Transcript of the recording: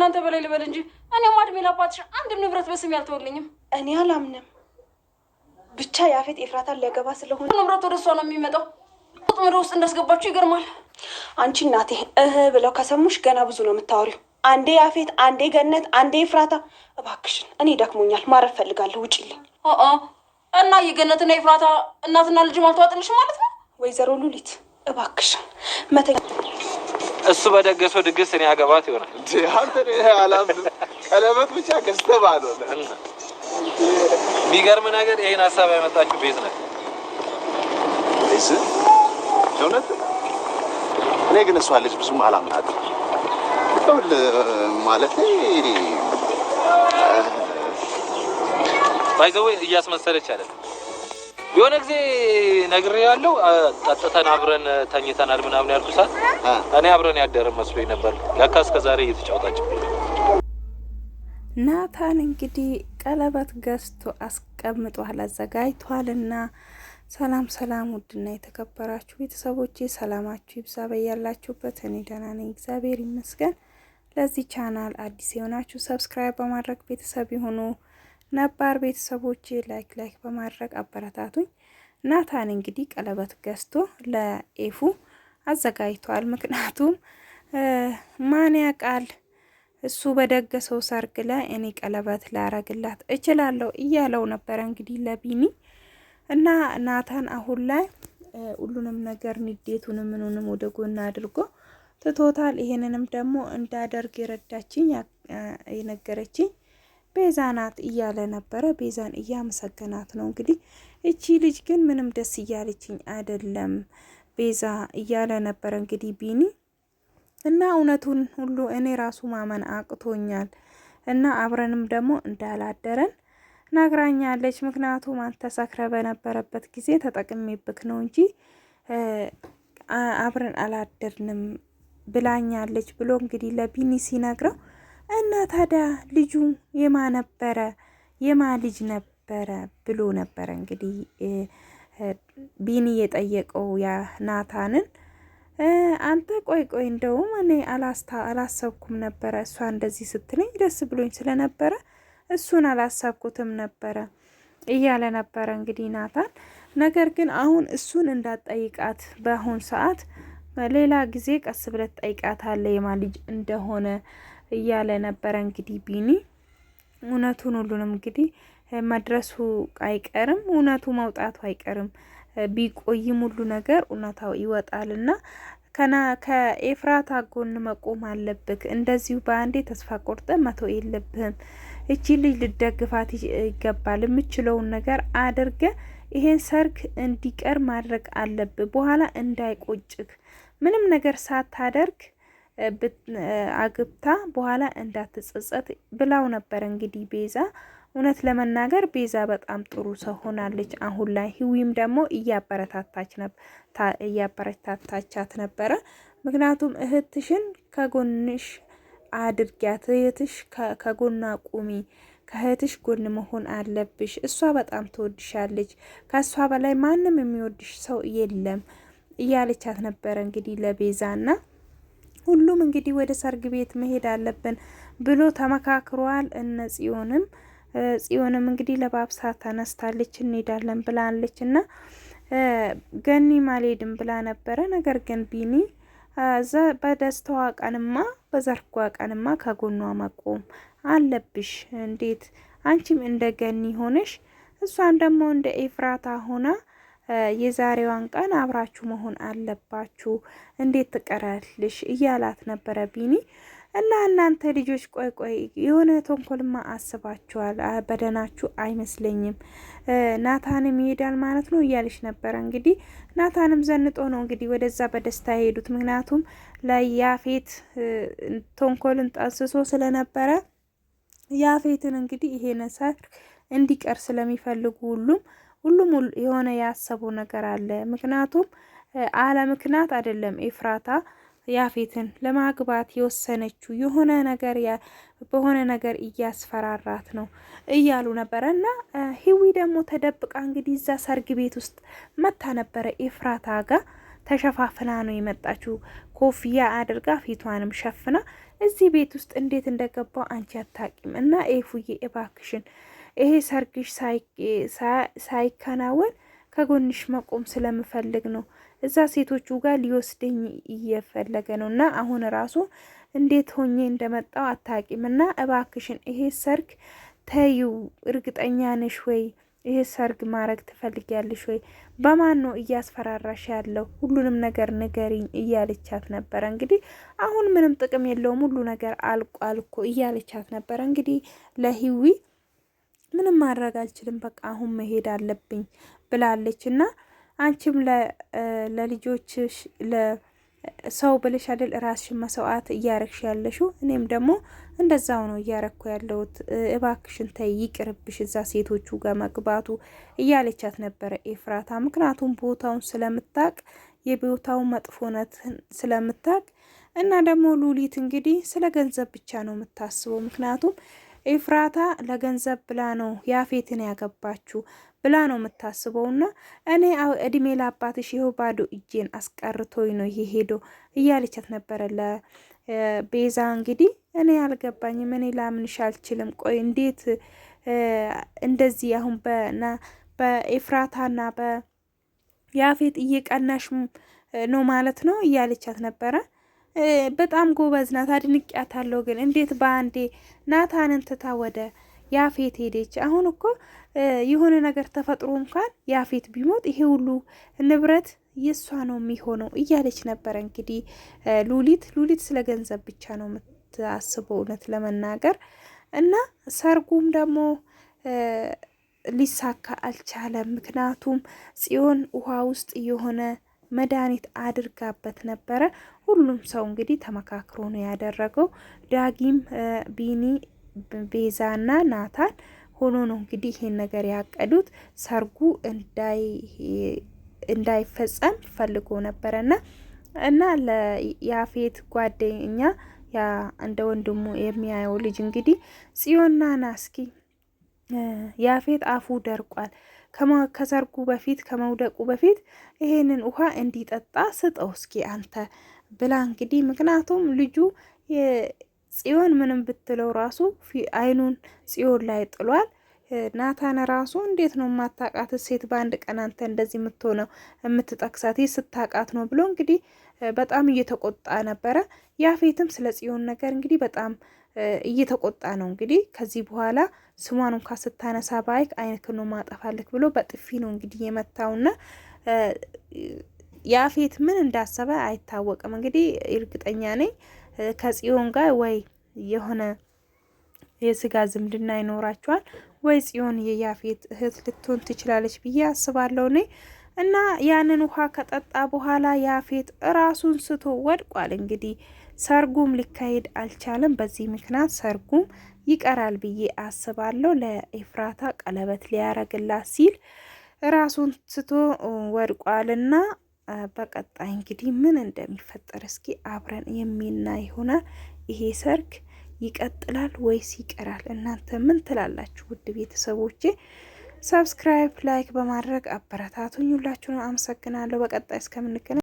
ከእናንተ በላይ ልበል እንጂ እኔማ እድሜ ለአባትሽ አንድም ንብረት በስሜ አልተወልኝም። እኔ አላምንም። ብቻ ያፌት ኤፍራታን ሊያገባ ስለሆነ ንብረት ወደ እሷ ነው የሚመጣው። ወጥመድ ውስጥ እንዳስገባችሁ ይገርማል። አንቺ እናቴ እህ ብለው ከሰሙሽ ገና ብዙ ነው የምታወሪው። አንዴ ያፌት፣ አንዴ ገነት፣ አንዴ ኤፍራታ። እባክሽን እኔ ደክሞኛል፣ ማረፍ ፈልጋለሁ። ውጪልኝ። እና የገነትና የኤፍራታ እናትና ልጅ አልተዋጥልሽ ማለት ነው? ወይዘሮ ሉሊት እባክሽን መተኛ እሱ በደገሰው ድግስ እኔ አገባት ይሆናል። አንተ አላምንም። ቀለበት ብቻ ገዝተህ ባልሆነ የሚገርም ነገር ይሄን ሀሳብ ያመጣችው ቤት ናት። ወይስ እውነት? እኔ ግን እሷ ልጅ ብዙም አላምናትም። ይኸውልህ ማለቴ By the way እያስመሰለች አይደለም። የሆነ ጊዜ ነግሬሃለሁ፣ ጠጥተን አብረን ተኝተናል ምናምን ያልኩ ሰዓት እኔ አብረን ያደረን መስሎኝ ነበር። ለካ እስከ ዛሬ እየተጫወታችብኝ ነው። ናታን እንግዲህ ቀለበት ገዝቶ አስቀምጧል አዘጋጅቷልና። ሰላም ሰላም፣ ውድና የተከበራችሁ ቤተሰቦቼ ሰላማችሁ ይብዛ በያላችሁበት። እኔ ደህና ነኝ፣ እግዚአብሔር ይመስገን። ለዚህ ቻናል አዲስ የሆናችሁ subscribe በማድረግ ቤተሰብ የሆኑ ነባር ቤተሰቦቼ like like በማድረግ አበረታቱኝ። ናታን እንግዲህ ቀለበት ገዝቶ ለኤፉ አዘጋጅቷል። ምክንያቱም ማን ያውቃል እሱ በደገሰው ሰርግ ላይ እኔ ቀለበት ላረግላት እችላለሁ እያለው ነበረ እንግዲህ ለቢኒ እና ናታን አሁን ላይ ሁሉንም ነገር ንዴቱንም ምኑንም ወደ ጎን አድርጎ ትቶታል። ይሄንንም ደግሞ እንዳደርግ የረዳችኝ የነገረችኝ ቤዛ ናት እያለ ነበረ። ቤዛን እያመሰገናት ነው እንግዲህ። እቺ ልጅ ግን ምንም ደስ እያለችኝ አይደለም ቤዛ እያለ ነበረ እንግዲህ ቢኒ እና እውነቱን ሁሉ እኔ ራሱ ማመን አቅቶኛል እና አብረንም ደግሞ እንዳላደረን ነግራኛለች። ምክንያቱም አንተ ሰክረ በነበረበት ጊዜ ተጠቅሜብክ ነው እንጂ አብረን አላደርንም ብላኛለች ብሎ እንግዲህ ለቢኒ ሲነግረው እና ታዲያ ልጁ የማ ነበረ የማ ልጅ ነበረ ብሎ ነበረ እንግዲህ ቢኒ የጠየቀው ያ ናታንን። አንተ ቆይ ቆይ እንደውም እኔ አላሰብኩም ነበረ እሷ እንደዚህ ስትለኝ ደስ ብሎኝ ስለነበረ እሱን አላሰብኩትም ነበረ እያለ ነበረ እንግዲህ ናታን። ነገር ግን አሁን እሱን እንዳትጠይቃት በአሁን ሰዓት፣ ሌላ ጊዜ ቀስ ብለህ ትጠይቃታለህ የማ ልጅ እንደሆነ እያለ ነበረ እንግዲህ ቢኒ። እውነቱን ሁሉንም እንግዲህ መድረሱ አይቀርም፣ እውነቱ መውጣቱ አይቀርም። ቢቆይም ሁሉ ነገር እውነታው ይወጣልና ከና ከኤፍራታ ጎን መቆም አለብክ። እንደዚሁ በአንዴ ተስፋ ቆርጠ መተው የለብህም። እቺ ልጅ ልደግፋት ይገባል። የምችለውን ነገር አድርገ ይሄን ሰርግ እንዲቀር ማድረግ አለብህ። በኋላ እንዳይቆጭክ ምንም ነገር ሳታደርግ አግብታ በኋላ እንዳትጸጸት ብላው ነበር እንግዲህ ቤዛ። እውነት ለመናገር ቤዛ በጣም ጥሩ ሰው ሆናለች አሁን ላይ። ህዊም ደግሞ እያበረታታቻት ነበረ። ምክንያቱም እህትሽን ከጎንሽ አድርጊያት፣ እህትሽ ከጎና ቁሚ፣ ከእህትሽ ጎን መሆን አለብሽ። እሷ በጣም ትወድሻለች፣ ከእሷ በላይ ማንም የሚወድሽ ሰው የለም እያለቻት ነበረ እንግዲህ ለቤዛና ሁሉም እንግዲህ ወደ ሰርግ ቤት መሄድ አለብን ብሎ ተመካክሯል። እነ ጽዮንም ጽዮንም እንግዲህ ለባብሳ ተነስታለች እንሄዳለን ብላለች እና ገኒ ማልሄድም ብላ ነበረ። ነገር ግን ቢኒ በደስታዋ ቀንማ በሰርጓ ቀንማ ከጎኗ መቆም አለብሽ። እንዴት አንቺም እንደ ገኒ ሆነሽ እሷም ደግሞ እንደ ኤፍራታ ሆና የዛሬዋን ቀን አብራችሁ መሆን አለባችሁ፣ እንዴት ትቀራልሽ እያላት ነበረ ቢኒ። እና እናንተ ልጆች ቆይ ቆይ የሆነ ተንኮልማ አስባችኋል፣ በደናችሁ አይመስለኝም። ናታንም ይሄዳል ማለት ነው እያለች ነበረ። እንግዲህ ናታንም ዘንጦ ነው እንግዲህ ወደዛ በደስታ የሄዱት። ምክንያቱም ለያፌት ተንኮልን ጠንስሶ ስለነበረ ያፌትን እንግዲህ ይሄ ሰርግ እንዲቀር ስለሚፈልጉ ሁሉም ሁሉም የሆነ ያሰበው ነገር አለ። ምክንያቱም አለ ምክንያት አይደለም ኤፍራታ ያፌትን ለማግባት የወሰነችው የሆነ ነገር በሆነ ነገር እያስፈራራት ነው እያሉ ነበረ። እና ሂዊ ደግሞ ተደብቃ እንግዲህ እዛ ሰርግ ቤት ውስጥ መታ ነበረ ኤፍራታ ጋር ተሸፋፍና ነው የመጣችው። ኮፍያ አድርጋ ፊቷንም ሸፍና እዚህ ቤት ውስጥ እንዴት እንደገባው አንቺ አታቂም። እና ኤፉዬ እባክሽን ይሄ ሰርግሽ ሳይከናወን ከጎንሽ መቆም ስለምፈልግ ነው። እዛ ሴቶቹ ጋር ሊወስደኝ እየፈለገ ነው እና አሁን ራሱ እንዴት ሆኜ እንደመጣው አታቂም። እና እባክሽን ይሄ ሰርግ ተይው፣ እርግጠኛ ነሽ ወይ? ይሄ ሰርግ ማድረግ ትፈልጊያለሽ ወይ? በማን ነው እያስፈራራሽ ያለው? ሁሉንም ነገር ንገሪኝ እያለቻት ነበረ። እንግዲህ አሁን ምንም ጥቅም የለውም ሁሉ ነገር አልቋል እኮ እያለቻት ነበረ። እንግዲህ ለሂዊ ምንም ማድረግ አልችልም፣ በቃ አሁን መሄድ አለብኝ ብላለች እና አንቺም ለልጆችሽ ሰው ብለሽ አይደል ራስሽን መስዋዕት እያረግሽ ያለሽው? እኔም ደግሞ እንደዛው ነው እያረግኩ ያለሁት። እባክሽን ተይ ይቅርብሽ፣ እዛ ሴቶቹ ጋር መግባቱ እያለቻት ነበረ ኤፍራታ። ምክንያቱም ቦታውን ስለምታቅ የቦታውን መጥፎነት ስለምታቅ እና ደግሞ ሉሊት እንግዲህ ስለ ገንዘብ ብቻ ነው የምታስበው። ምክንያቱም ኤፍራታ ለገንዘብ ብላ ነው ያፌትን ያገባችው ብላ ነው የምታስበው። እና እኔ እድሜ ለአባትሽ ይኸው ባዶ እጄን አስቀርቶኝ ነው ይሄ ሄዶ እያለቻት ነበረ ለቤዛ። እንግዲህ እኔ አልገባኝም፣ እኔ ላምንሽ አልችልም። ቆይ እንዴት እንደዚህ አሁን በኤፍራታና በያፌት እየቀናሽ ነው ማለት ነው እያለቻት ነበረ። በጣም ጎበዝ ናት፣ አድንቂያታለሁ። ግን እንዴት በአንዴ ናታንን ትታ ወደ ያፌት ሄደች? አሁን እኮ የሆነ ነገር ተፈጥሮ እንኳን ያፌት ቢሞት ይሄ ሁሉ ንብረት የእሷ ነው የሚሆነው እያለች ነበረ። እንግዲህ ሉሊት ሉሊት ስለ ገንዘብ ብቻ ነው የምታስበው እውነት ለመናገር እና ሰርጉም ደግሞ ሊሳካ አልቻለም። ምክንያቱም ጽዮን ውሃ ውስጥ የሆነ መድኃኒት አድርጋበት ነበረ። ሁሉም ሰው እንግዲህ ተመካክሮ ነው ያደረገው። ዳጊም፣ ቢኒ፣ ቤዛና ናታን ሆኖ ነው እንግዲህ ይሄን ነገር ያቀዱት። ሰርጉ እንዳይፈጸም ፈልጎ ነበረና እና ለያፌት ጓደኛ ያ እንደ ወንድሙ የሚያየው ልጅ እንግዲህ ጽዮንና ናስኪ ያፌት አፉ ደርቋል ከሰርጉ በፊት ከመውደቁ በፊት ይሄንን ውሃ እንዲጠጣ ስጠው እስኪ አንተ ብላ እንግዲህ ምክንያቱም ልጁ ጽዮን ምንም ብትለው ራሱ አይኑን ጽዮን ላይ ጥሏል። ናታን ራሱ እንዴት ነው የማታውቃት ሴት በአንድ ቀን አንተ እንደዚህ የምትሆነው የምትጠቅሳት ስታውቃት ነው ብሎ እንግዲህ በጣም እየተቆጣ ነበረ። ያፌትም ስለ ጽዮን ነገር እንግዲህ በጣም እየተቆጣ ነው። እንግዲህ ከዚህ በኋላ ስሟን እንኳ ስታነሳ ባይክ አይንክን ነው ማጠፋልክ ብሎ በጥፊ ነው እንግዲህ የመታውና ያፌት ምን እንዳሰበ አይታወቅም። እንግዲህ እርግጠኛ ነኝ ከጽዮን ጋር ወይ የሆነ የስጋ ዝምድና ይኖራቸዋል ወይ ጽዮን የያፌት እህት ልትሆን ትችላለች ብዬ አስባለሁ እኔ እና ያንን ውሃ ከጠጣ በኋላ ያፌት ራሱን ስቶ ወድቋል። እንግዲህ ሰርጉም ሊካሄድ አልቻለም። በዚህ ምክንያት ሰርጉም ይቀራል ብዬ አስባለሁ። ለኤፍራታ ቀለበት ሊያረግላት ሲል ራሱን ስቶ ወድቋልና በቀጣይ እንግዲህ ምን እንደሚፈጠር እስኪ አብረን የሚናይ ይሆናል። ይሄ ሰርግ ይቀጥላል ወይስ ይቀራል? እናንተ ምን ትላላችሁ? ውድ ቤተሰቦቼ subscribe፣ like በማድረግ አበረታቱኝ። ሁላችሁንም አመሰግናለሁ። በቀጣይ እስከምንገናኝ።